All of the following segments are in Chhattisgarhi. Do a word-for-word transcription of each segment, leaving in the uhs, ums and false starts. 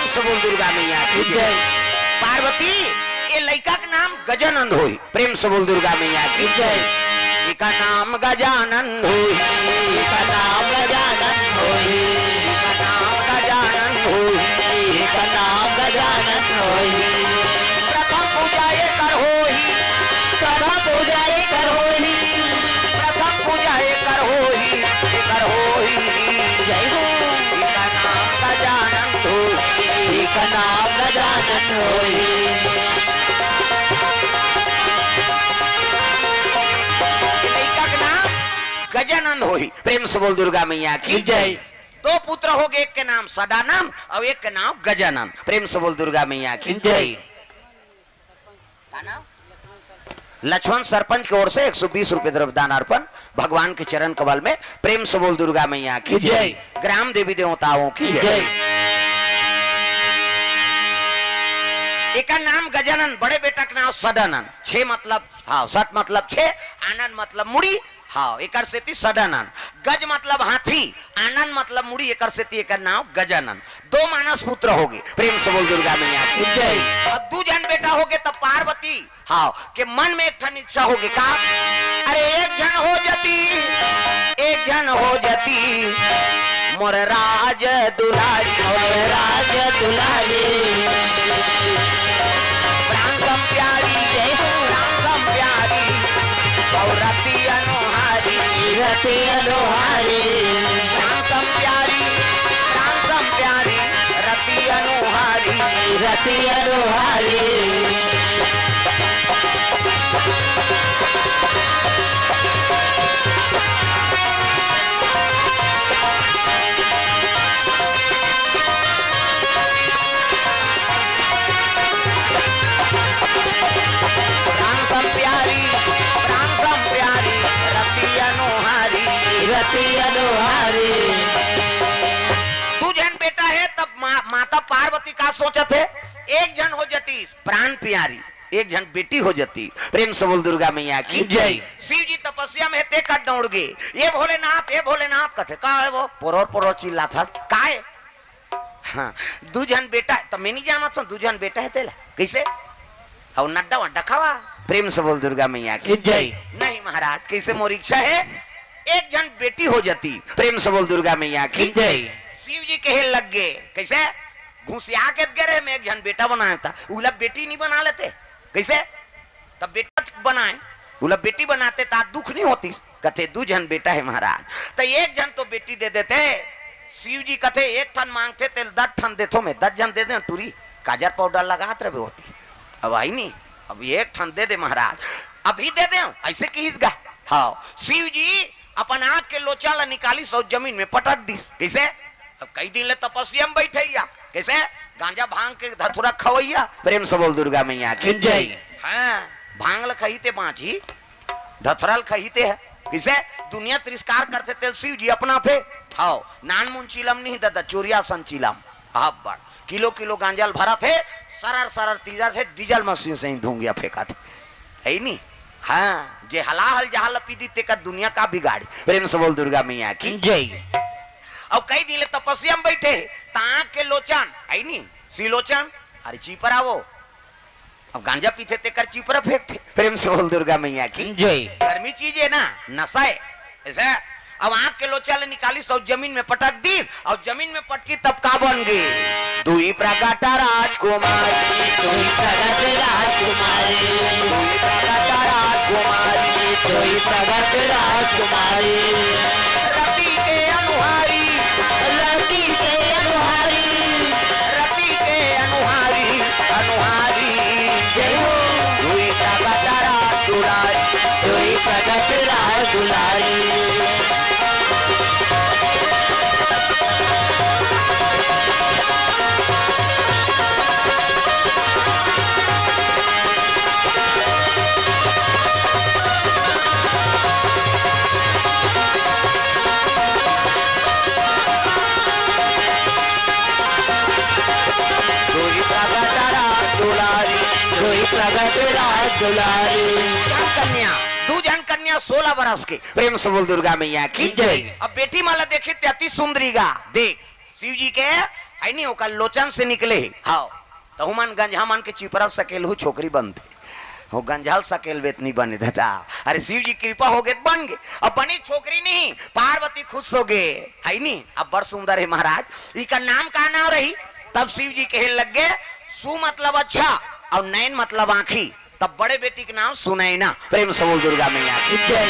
से बोल दुर्गा मैया की जय। जय। पार्वती, ये लइका के नाम गजानंद होही। प्रेम से बोल दुर्गा मैया की जय। एकर नाम गजानंद होही, एकर नाम गजानंद होही, एकर नाम गजानंद होही, एकर नाम गजानंद होही। प्रथम पूजा एकर होही, प्रथम पूजा एकर होही, प्रथम पूजा एकर होही, एकर होही। जय हो। एकर नाम गजानंद होही, एकर नाम गजानंद होही। लइका के नाम गजानंद होही। प्रेम से बोल दुर्गा मैया की जय। दो पुत्र हो गे, एक के नाम सदानंद अउ एक के नाम गजानंद। प्रेम से बोल दुर्गा मैया की जय। का नाम? लक्ष्मण सरपंच के ओर से एक सौ बीस रुपए द्रव्य दान अर्पण भगवान के चरण कमल में। प्रेम से बोल दुर्गा मैया की जय। जय। ग्राम देवी देवताओं की जय। जय। एकर नाम गजानंद, बड़े बेटा के नाम सदानंद। छे मतलब, हाँ, सत मतलब छे, आनंद मतलब मुड़ी, हाँ, एकर सेती सदानंद। गज मतलब हाथी, आनंद मतलब मुड़ी, एकर सेती एकर नाम गजानंद। दो मानस पुत्र हो गे। प्रेम से बोल दुर्गा मैया की जय। अब दू झन बेटा हो गे, तब पार्वती, हाँ, के मन में एक ठन इच्छा हो गे का, अरे एक झन हो जती, एक झन हो जती, मोर राज दुलारी, मोर राज दुलारी। प्राण सम प्यारी, जय हो। प्राण सम प्यारी, अउ रति अनुहारी। रति अनुहारी। प्राण सम प्यारी, प्राण सम प्यारी, रति अनुहारी। रति अनुहारी। प्राण सम प्यारी, प्राण सम प्यारी, रति अनुहारी। रति अनुहारी। दू झन बेटा हे, तब मा-, माता पार्वती का सोचत हे, एक झन हो जतीस प्राण प्यारी, एक झन बेटी हो जती। प्रेम से बोल दुर्गा मैया की जय। शिव जी तपस्या में हे, ते कर दौड़ गे, "ए भोलेनाथ, ए भोलेनाथ," कथे, "का हे वो? पोरोर पोरोर चिल्लात हस, का हे?" हाँ, दू झन बेटा, त मैं नहीं जानत हूँ, दू झन बेटा हे तेला। कइसे? अउ नड्डा वड्डा खवा। प्रेम से बोल दुर्गा मैया की जय। नहीं महाराज, कइसे मोर इच्छा हे, एक झन बेटी हो जती। प्रेम से बोल दुर्गा मैया की जय। शिव जी कहे लग गे, कइसे? घुसिया के गे रहे, मैं एक झन बेटा बनाय त, उला बेटी नहीं बना लेते। कइसे? तब बेटा बनाय, उला बेटी बनाते त दुख नहीं होतिस। कथे, "दू झन बेटा हे महाराज, त एक झन तो बेटी दे देते।" शिव जी कथे, "एक ठन मांगथे, तेल दस ठन देथो मैं, दस झन दे दे, टूरी काजर पाउडर लगात रहे होती। अब आई नहीं, अब एक ठन दे दे महाराज, अभी दे दे," अइसे किहिस गा। हाँ, शिव जी अपन आँख के लोचा ला निकालिस अउ जमीन में पटक दिस। कइसे? अब कई दिन ले तपस्या में बइठइया। कइसे? गांजा भांग के धतुरा खवइया। प्रेम से बोल दुर्गा मैया की जय। हाँ, भांग ल खही ते बांची, धतुरा ल खही ते हे। कइसे? दुनिया तिरस्कार करथे तेल शिव जी अपनाथे। हव, नानमुन चिलम नहीं ददा, चोरिया सन चिलम। अब्बड़ किलो किलो गांजा ल भरत हे, सरर सरर तीजत हे, डीजल मशीन से ही धुंगिया फेंकत हे। हे नी? हाँ, जे हलाहल जहाल पी दी, तेकर दुनिया का बिगाड़ी। प्रेम से बोल दुर्गा मैया की जय। अउ कई दिन ले तपस्या में बइठे, त आँख के लोचन, हे नी? सिलोचन, अरे चीपरा वो। अब गांजा पीथे, तेकर चीपरा फेंकथे। प्रेम से बोल दुर्गा मैया की जय। गर्मी चीज हे ना, नशा हे। अइसे अब आँख के लोचा ले निकालिस अउ जमीन में पटक दिस, अउ जमीन में पटकी तब का बन गे? दुई प्रगट राजकुमारी, दुई प्रगट राजकुमारी, दुई प्रगट राजकुमारी, दुई प्रगट राजकुमारी। रति के अनुहारी, रति के अनुहारी, रति के अनुहारी, अनुहारी। जय हो। दुई प्रगट राजकुमारी, दुई प्रगट राजकुमारी। दुई प्रगट राजकुमारी, दुई प्रगट राजकुमारी। झन कन्या, दू झन कन्या सोलह बरस के। प्रेम से बोल दुर्गा मैया की जय। अब बेटी मन ला देखे ते अति सुंदरी गा। देख, शिव जी के है नी, ओकर लोचन से निकले हे। हाँ, त हुमन गंजहा मन के चिपरा सकेलहू छोकरी बनथे। हो गंजहा ल सकेलबे त नी बने दादा। अरे शिव जी कृपा होगे त बन गे। अब बनी छोकरी नहीं, पार्वती खुश होगे। है नी, अब बड़ सुंदर हे महाराज। इकर नाम का नाम रही? तब शिव जी कहे लग गे, सु मतलब अच्छा और नैन मतलब आँखी। तब बड़े बेटी के नाम सुनैना। प्रेम से बोल दुर्गा मैया की जय।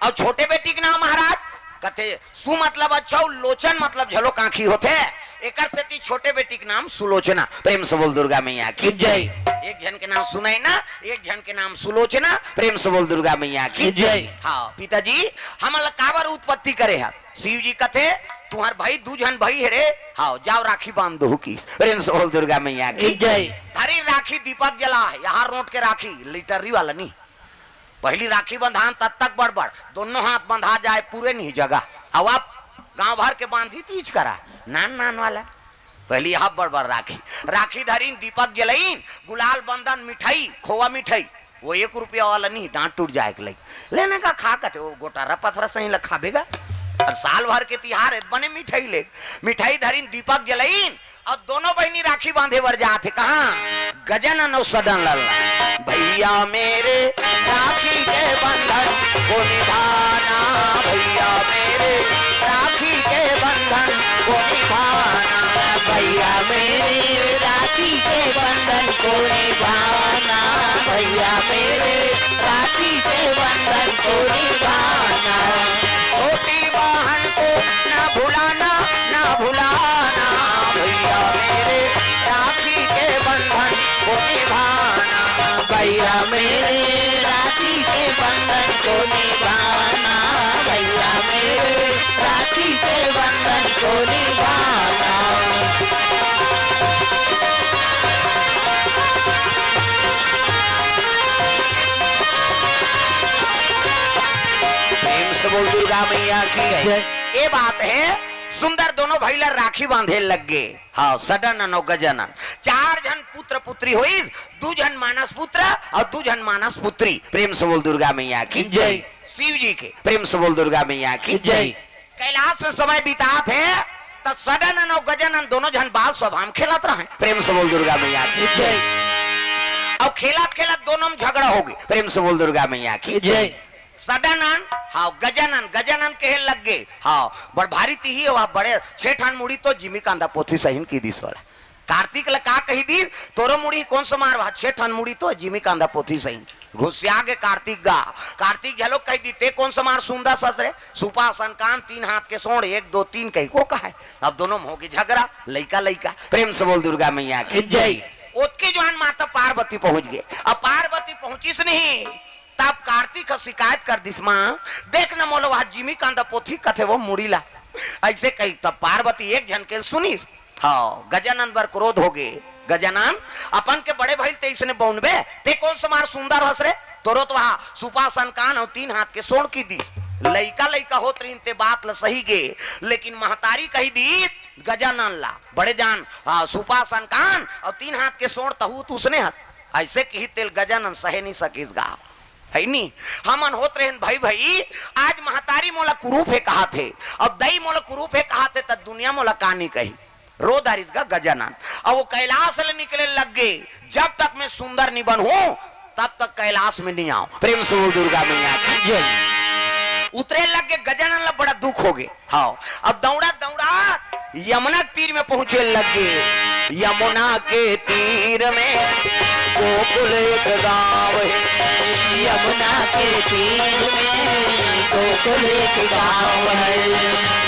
और छोटे बेटी के नाम महाराज कथे, सु मतलब अच्छा, अउ लोचन मतलब झलोक आँखी होथे, एकर सेती छोटे बेटी के नाम सुलोचना। प्रेम से बोल दुर्गा मैया की जय। एक झन के नाम सुनैना, एक झन के नाम सुलोचना। प्रेम से बोल दुर्गा मैया की जय। हाँ पिताजी, हमन ला काबर उत्पत्ति करे हे? शिव जी कथे, तुंहर भाई, दू झन भाई हे रे, हाँ, जाव राखी बांध दो किस। प्रेम से बोल दुर्गा मैया की जय। धरी राखी दीपक जला हे, यहाँ रोट के राखी, लिटरी वाला नहीं। पहली राखी बंधान तब तक बड़ बड़, दोनों हाथ बंधा जाए पूरे नहीं जगह। अब आप गांव भर के बांधी तीज करा, नान नान वाला। पहली यहाँ बड़ बड़ राखी, राखी धरीन, दीपक जलईन, गुलाल बंदन, मिठाई, खोवा मिठाई, वो एक रुपया वाला नहीं, डांट टूट जाए के लगी। लेने का खा कथे, वो गोटारा पथरा सही ला खाबेगा। और साल भर के तिहार हे, बने मिठाई ले, मिठाई धरीन, दीपक जलईन, और दोनों बहिनी राखी बांधे बर जात हे। कहाँ? गजानन अउ सडन लाल। भैया मेरे राखी के बंधन को निभाना, भैया मेरे राखी के बंधन को निभाना, भैया मेरे राखी के बंधन को निभाना, भैया मेरे राखी के बंधन को निभाना। छोटी बहन को ना भुलाना, ना भुलाना, भैया मेरे राखी के बंधन को निभाना। भैया मेरे राखी के बंधन को निभाना, भैया मेरे राखी के बंधन को निभाना। प्रेम से बोल दुर्गा मैया की जय। ये बात हे, सुंदर दोनों भाई ला राखी बांधे लग गे। हाँ, सडानन अउ गजानन, चार झन पुत्र पुत्री होइस, दू झन मानस पुत्र अउ दू झन मानस पुत्री। प्रेम से बोल दुर्गा मैया की जय। शिव जी के प्रेम से बोल दुर्गा मैया की जय। कैलाश में समय बितात हे, त सडानन अउ गजानन दोनों झन बाल सभा में खेलत रहे। प्रेम से बोल दुर्गा मैया की जय। अउ खेलत खेलत दोनों में झगड़ा होगे। प्रेम से बोल दुर्गा मैया की जय। सडानन, हाँ, गजानन, गजानन कहे लग गे, हाँ, बड़ भारी तिही हे, वह बड़े छे ठन मुड़ी तो जिमी कांदा पोथी सहिन की दिस वाला। कार्तिक ल का कही दीस, तोरो मुड़ी कोन समार, वह छे ठन मुड़ी तो जिमी कांदा पोथी सहिन। घुसिया गे कार्तिक गा, कार्तिक झलो कही दीस, ते कोन समार सुंदर सस रे, सुपा सन कान, तीन हाथ के सोंड़, एक दो तीन कही को कहे। अब दोनों में होगे झगड़ा, लइका लइका। प्रेम से बोल दुर्गा मैया की जय। ओतके जुवार माता पार्वती पहुंच गे। अब पार्वती पहुंचिस नहीं, तब कार्तिक ह शिकायत कर दिस, माँ, देख न मोला वहाँ जिमी कांदा पोथी कथे वो मुड़ी ला। ऐसे कही तब पार्वती एक झन के सुनिस। हाँ, गजानन बर क्रोध होगे। गजानन, अपन के बड़े भाई ते इसने बौनबे, ते कोन समार सुंदर हस रे? तोरो तो वहाँ सुपा सन कान अउ तीन हाथ के सोंड़ की दिस। लइका लइका होत रहिन ते बात ल सही गे, लेकिन महतारी कही दीस गजानन ला, बड़े जान, हाँ, सुपा सन कान अउ तीन हाथ के सोंड़ तहू त उसने हस। ऐसे कही तेल गजानन सहे नहीं सकिस गा। है नी? हमन होत रहेन भाई भाई, आज महतारी मोला कुरूप हे कहाथे, अउ दई मोला कुरूप हे कहाथे, त दुनिया मोला का नी कही। रो डारिस गा गजानन। अउ वो कैलाश ले निकले लग गे, जब तक मैं सुंदर नी बनहूं, तब तक कैलाश में नी आऊं। प्रेम से बोल दुर्गा मैया की जय। उतरे लग गे गजानन ला बड़ा दुख होगे। हाँ, अब दौड़ा दौड़ा यमुना के तीर में पहुंचे लग गे। यमुना के तीर में गोकुल एक गांव है। यमुना के तीर में गोकुल एक गांव है।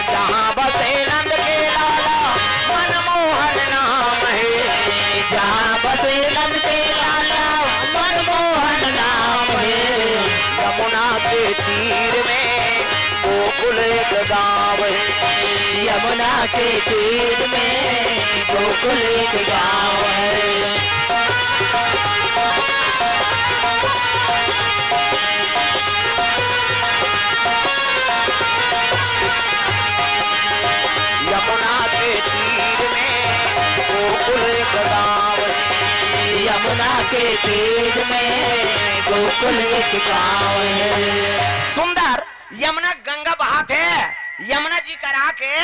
जहाँ बसे नंद के लाला मनमोहन नाम है। जहाँ बसे नंद के लाला मनमोहन नाम है। यमुना के तीर में गोकुल एक गांव है। यमुना के तीर में गोकुल एक गांव है। यमुना के तीर में गोकुल एक गांव है। यमुना के तीर में गोकुल एक गांव है। सुंदर यमुना गंगा बहाथे, यमुना जी करा के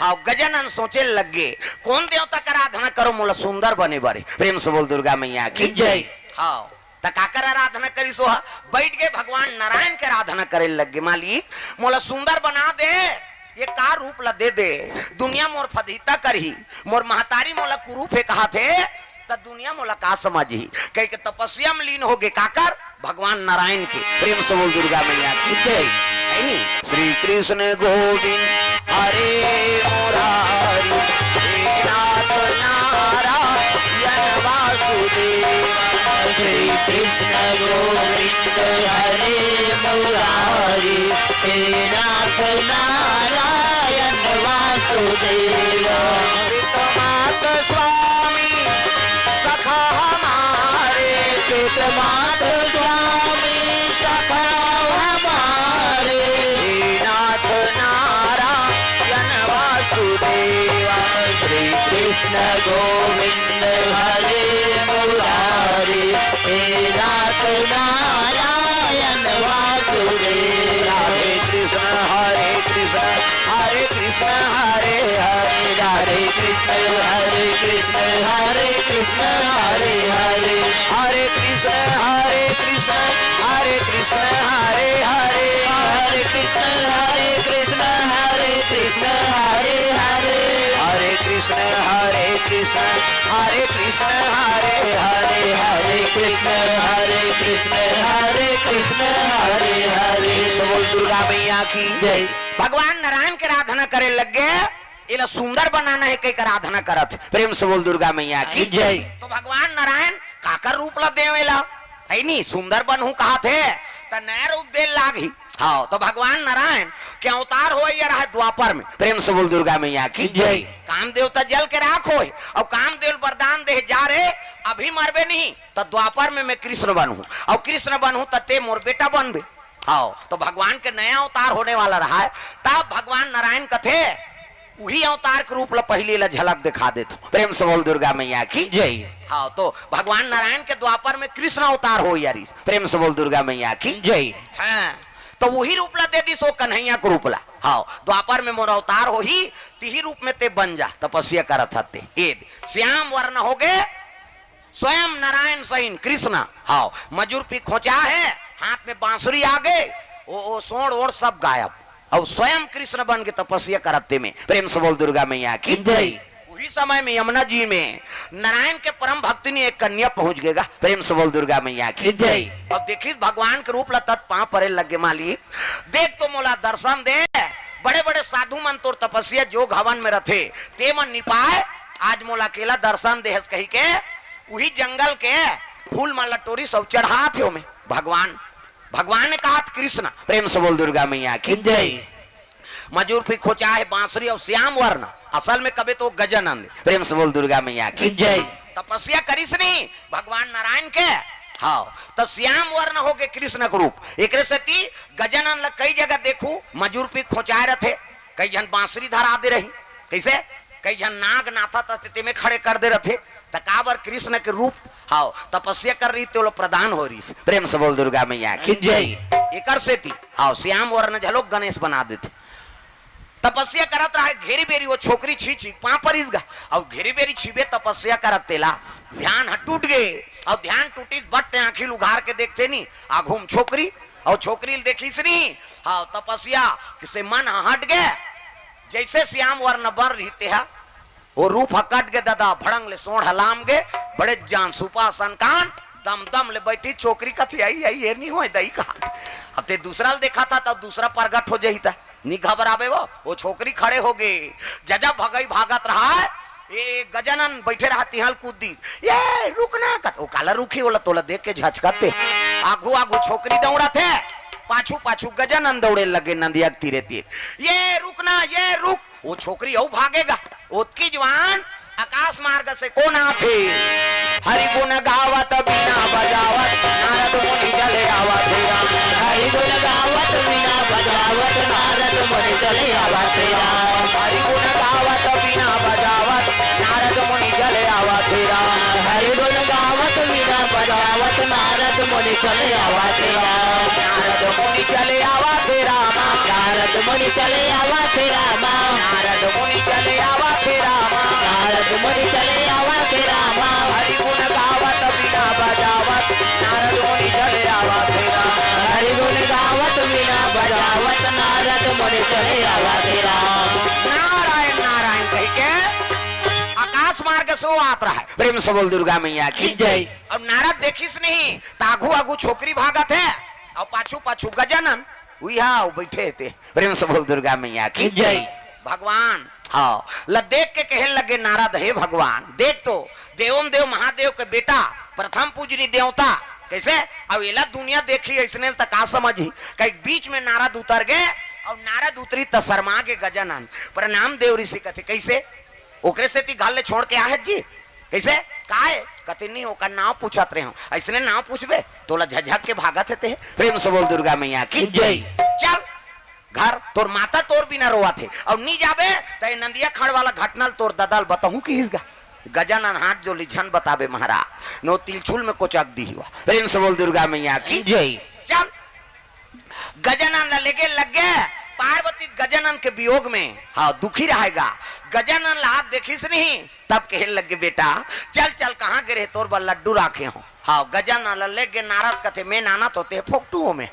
हाँ, गजानन सोचे लग गे, कोन देवता के आराधना करो मोला सुंदर बने बर। प्रेम से बोल दुर्गा मैया की जय। हाँ, त काकर आराधना करिस ओहा? बैठ के भगवान नारायण के आराधना करे लग गे, मालिक मोला सुंदर बना दे, ये का रूप ला दे दे, दुनिया मोर फदीता करही, मोर महतारी मोला कुरूप हे कहाथे, त दुनिया मोला का समझही? कह के तपस्या में लीन हो गे काकर? भगवान नारायण के। प्रेम से बोल दुर्गा मैया की जय। है नी? श्री कृष्ण गोविंद हरे मुरारी, हे नाथ नारायण वासुदेव। श्री कृष्ण गोविंद हरे मुरारी, हे नाथ नारायण वासुदेव। पितमात स्वामी सखा हमारे, पितमात स्वामी सखा हमारे। हे नाथ नारायण वासुदेव। श्री कृष्ण गोविंद हरे मुरारी, हे नाथ नारायण वासुदेव। राधे कृष्ण हरे कृष्ण, हरे कृष्ण हरे हरे, राधे कृष्ण हरे कृष्ण, हरे कृष्ण हरे हरे, हरे कृष्ण हरे कृष्ण, हरे कृष्ण हरे हरे, हरे कृष्ण हरे कृष्ण, हरे कृष्ण हरे हरे, हरे कृष्ण हरे कृष्ण, हरे कृष्ण हरे हरे, हरे कृष्ण हरे कृष्ण, हरे कृष्ण हरे हरे। प्रेम से बोल दुर्गा मैया की जय। भगवान नारायण के आराधना करे लग गे, एला सुंदर बनाना हे कह के आराधना करत। प्रेम से बोल दुर्गा मैया की जय। तो भगवान नारायण काकर रूप ला देवेला, है नी, सुंदर बनहूं कहाथे, त नया रूप दे लागही। हाँ, तो भगवान नारायण के अवतार होय रहा द्वापर में। प्रेम से बोल दुर्गा मैया की जय। कामदेव त जल के राख होय, अउ कामदेव वरदान दे जा रे, अभी मरबे नहीं, त द्वापर में मैं कृष्ण बनहूं, अउ कृष्ण बनहूं त ते मोर बेटा बनबे। हाँ, तो भगवान के नया अवतार होने वाला रहा है, तब भगवान नारायण कथे, उही अवतार के रूप ला पहली ला झलक दिखा देत हूँ। प्रेम से बोल दुर्गा मैया की जय। हाँ, तो भगवान नारायण के द्वापर में कृष्ण अवतार हो यारिस। प्रेम से बोल दुर्गा मैया की जय। हाँ, तो वही रूप ला दे दिस ओ कन्हैया के रूप ला। हाँ, द्वापर में मोर अवतार होही, तिही रूप में ते बन जा, तपस्या करत हते। ए श्याम वर्ण हो गे, स्वयं नारायण सहिन कृष्ण। हाँ, मजूर पी खोचा है, हाथ में बांसुरी आ गे, ओ, ओ सोड़ ओड़ सब गायब। अउ स्वयं कृष्ण बन के तपस्या करत ते में। प्रेम से बोल दुर्गा मैया की जय। उही समय में यमुना जी में नारायण के परम भक्तिनी एक कन्या पहुंच गेगा। प्रेम से बोल दुर्गा मैया की जय। अउ देखिस भगवान के रूप ला तत पांव परे लग गे, मालिक देख तो मोला दर्शन दे, बड़े बड़े साधु मन तोर तपस्या जोग हवन में रथे, ते मन नि पाए, आज मोला अकेला दर्शन देहस कही के उही जंगल के फूल मन ला टोरिस अउ चढ़ात हे ओमे। भगवान, भगवान ने कहा कृष्ण। प्रेम से बोल दुर्गा मैया की जय। मजूर पी खोचा है बांसुरी अउ श्याम वर्ण, असल में कबे तो गजानंद। प्रेम से बोल दुर्गा मैया की जय। तपस्या करिस नी भगवान नारायण के। हाँ, तो श्याम वर्ण हो गे कृष्ण के रूप। एकरे सेती गजानंद ला कई जगह देखू, मजूर पी खोचाए रथे, कई झन बांसुरी धरा दे रही, कइसे कई झन नाग नाथा तथे तेमे खड़े कर दे रथे। त काबर कृष्ण के रूप, हाव, तपस्या कर रही, ते ओला प्रदान हो रहीस। प्रेम से बोल दुर्गा मैया की जय। एकर सेती, हाव, श्याम वर्ण झलोक गणेश बना देथे। तपस्या करत रहे, घेरी बेरी वो छोकरी छी छी पांव परिस गा, अउ घेरी बेरी छीबे तपस्या करत तेला ध्यान ह टूट गे, अउ ध्यान टूटिस बट ते आंखी ल उघार के देखथे नी, आघू म छोकरी, अउ छोकरी ल देखिस नी, हाव, तपस्या से मन ह हट गे, जैसे श्याम वर्ण बर रही तेहा, वो रूप ह कट गे ददा, भड़ंग ले सोंड़ ह लाम गे, बड़े जान सुपा असन कान, दम दम ले बैठी छोकरी कथे, "आई, आई, ये नहीं होय दई कहा।" अब ते दूसरा ल देखा था, तब दूसरा प्रगट हो जही था, नी घबराबे वो, वो छोकरी खड़े हो गे, जजा भगई भागत रहा है, ए गजानन बैठे रहा, तिहल कूद दी, "ये रुकना," कत, वो काला रुखी, ओला तोला देख के झचकत ते, आघू आघू छोकरी दौड़त हे, पाछू पाछू गजानन दौड़े लगे नंदिया के तीरे तीर, "ये रुकना, ये रुक।" वो छोकरी अउ भागेगा, ओतकी जुवान आकाश मार्ग से कोन आथे? हरि गुण गावत बीना बजावत नारद मुनि चले आवत हे राम। हरि गुण गावत बीना बजावत नारद मुनि चले आवत हे राम। हरि गुण गावत बीना बजावत नारद मुनि चले आवत हे राम। हरि गुण गावत बीना बजावत नारद मुनि चले आवत हे राम। नारद मुनि चले आवत हे राम। नारद मुनि चले आवा थे रामा। नारद मुनि चले आवा थे रामा। नारद मुनि चले आवा थे रामा। हरि गुण गावत बीना बजावत। नारद मुनि चले आवा थे रामा। हरि गुण गावत बीना बजावत। नारद मुनि चले आवा थे रामा। नारायण नारायण कहि के आकाश मार्ग से वो आत रहा है। प्रेम से बोल दुर्गा मैया की जय। अब नारद देखिस नहीं, त आगू आगू छोकरी भागत है, अउ पाछू पाछू गजानन उही हा बइठे हे ते। प्रेम से बोल दुर्गा मैया की जय। भगवान, हाँ, ल देख के कहे लगे नारद, हे भगवान, देख तो, देवम देव महादेव के बेटा, प्रथम पूजनी देवता, कइसे? अब एला दुनिया देखी, अइसने त का समझही? कहीं बीच में नारद उतर गे, अउ नारद उतरी त शर्मा गे गजानन। प्रणाम देव ऋषि कथे, कइसे? ओकरे सेती घर ले छोड़ के आहत जी। कइसे? काय? कथे, "नहीं, ओकर नाव पूछत रहे हंव।" "अइसने नाव पूछबे? तोला झझक के भागत हे ते।" प्रेम से बोल दुर्गा मैया की जय। "चल घर, तोर माता तोर बिना रोवत हे, अउ नी जाबे त ए नंदिया खंड वाला घटना ल तोर ददा ल बताहूं," किहिस गा। गजानन हाथ जोड़ लिस, "झन बताबे महाराज, नो तिलछुल में कोचक दिही वा।" प्रेम से बोल दुर्गा मैया की जय। चल, गजानन ला लेगे लग गे। पार्वती गजानन के वियोग में, हाँ, दुखी रहे गा। गजानन ला आज देखिस नहीं, तब कहे लग गे, "बेटा, चल चल, कहाँ गे रहे, तोर बर लड्डू राखे हंव।" हाँ, गजानन ला लेगे नारद, कथे, "मैं नानत हों ते फोकटू हो में।"